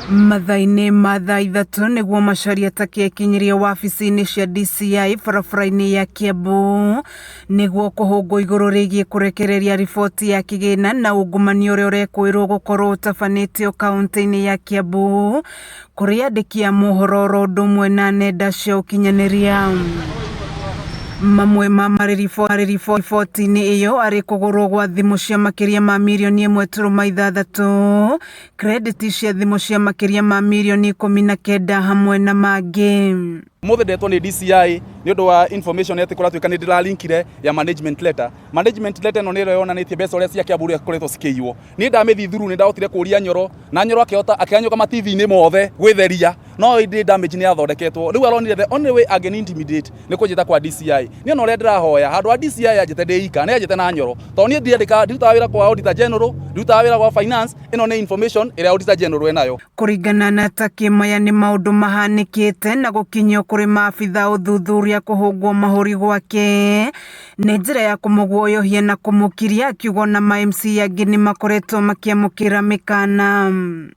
Mathaa-inĩ ma thaa 3 nĩguo Macharia Takĩ ekinyirie wabici-inĩ cia DCI barabara-inĩ ya Kiambu nĩguo kũhũngwo igũrũ rĩgiĩ kũrekereria riboti ya kĩgĩna na ungumania ũrĩa ũrekũĩrwo gũkorwo ũtabanĩtio kaunti-inĩ ya Kiambu kũrĩ andĩki a mohoro oro ũndũ ũmwe na nenda cia ũkinyanĩria. Mamwe ma marĩ riboti-inĩ ĩyo arĩ kũgũrwo gwa thimũ cia makĩria ma mirioni 1.6, credit cia thimũ cia makĩria ma mirioni 19 hamwe na mangĩ. Ũmũthĩ ndetwo nĩ DCI nĩ ũndũ wa information atĩ kũratuĩka nĩ ndĩralinkire ya management letter. Management letter ĩno nĩ ĩrĩa yonanĩtie mbeca ũrĩa cia Kiambu ũrĩa ikoretwo cikĩiywo. Niĩ ndamĩthiĩ through nĩ ndahotire kũria Nyoro na Nyoro akĩhota akĩhanyũka ma TV-inĩ mothe gwĩtheria no ĩndĩ damage nĩ yathondeketwo. Rĩu aronire the only way angĩni intimidate nĩ kũnjĩta kwa DCI. Niĩ ona ũrĩa ndĩrahoya handũ ha DCI anjĩte ndĩ ika nĩ anjĩte na Nyoro tondũ niĩ ndiandĩkaga ndirutaga wĩra kwa Auditor General, ndirutaga wĩra gwa finance, ĩno nĩ information ĩrĩa Auditor General enayo. Kũringana na Takĩ maya nĩ maũndũ mahanĩkĩte na gũkinyio kũrĩ maabitha ũthuthuria kũhũngwo mahũri gwake nĩ njĩra ya kũmũguoyohia na kũmũkiria akiuga ona ma MCA angĩ nĩ makoretwo makĩamũkĩra mĩkana.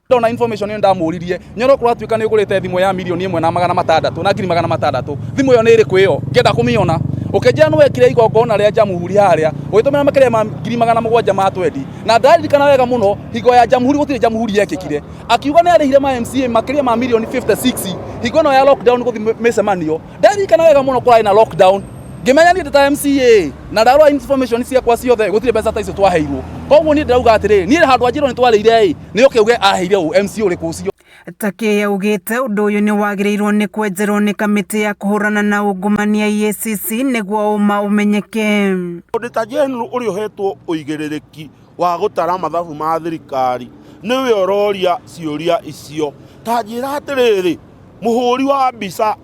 Ndona information ĩyo ndamũririe Nyoro kũratuĩka nĩ ũgũrĩte thimũ ya mirioni 1 na 600 na 600,000 thimũ ĩyo nĩ ĩrĩkũ ĩyo ngĩenda kũmĩona ũkĩnjĩra nĩ wekire igongona rĩa jamhuri harĩa ũgĩtũmĩra makĩria ma 720,000 ma twendi na ndaririkana wega mũno hingo ya jamhuri gũtirĩ jamhuri yekĩkire akiuga nĩ arĩhire ma MCA makĩria ma mirioni 56 hingo ĩno ya lockdown gũthiĩ mĩcemanio ndaririkana wega mũno kũrarĩ na lockdown ngĩmenya niĩ ndĩ ta MCA na ndarora information ciakwa ciothe gũtirĩ mbeca ta icio twaheirwo koguo niĩ ndĩrauga atĩrĩrĩ niĩ handũ anjĩrwo nĩ twarĩire ĩ nĩ oke uge aheire ũ MC ũrĩkũ ũcio. Takĩ augĩte ũndũ ũyũ nĩ wagĩrĩirwo nĩ kwenjerwo nĩ kamĩtĩ ya kũhũrana na ungumania EACC nĩguo ũma ũmenyeke. Auditor General ũrĩa ũhetwo ũigĩrĩrĩki wa gũtara mathabu ma thirikari nĩwe ũroria ciũria icio. Ta njĩra atĩrĩrĩ, mũhũri wa mbica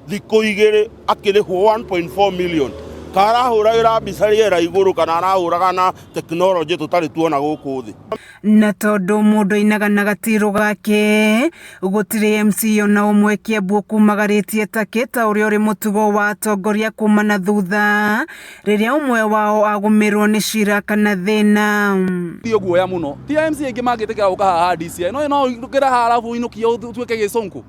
thikũ 2 akĩrĩhwo 1.4 million ka arahũragĩra mbica rĩera igũrũ kana arahũraga na tekinoronjĩ tũtarĩ tuona gũkũ thĩ. Na tondũ mũndũ ainaga na gatirũ gake, gũtirĩ MC ona ũmwe Kiambu ũkumagarĩtie Takĩ ta ũrĩa ũrĩ mũtugo wa atongoria kuma na thutha rĩrĩa ũmwe wao agũmĩrwo nĩ cira kana thĩna. Ti guoya mũno ti MC aingĩ mangĩtĩkĩra gũka haha DCI no no ũkĩra haha arabu ũinũkio ũtuĩke gĩcũnkũ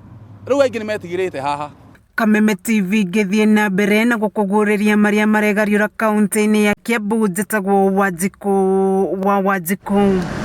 rĩu aingĩ nĩ metigĩrĩte haha. Kameme TV ngĩthiĩ na mbere na gũkũguũrĩria marĩa maregariũra kaunti-inĩ ya Kiambu njĩtagwo Wanjikũ wa Wanjikũ.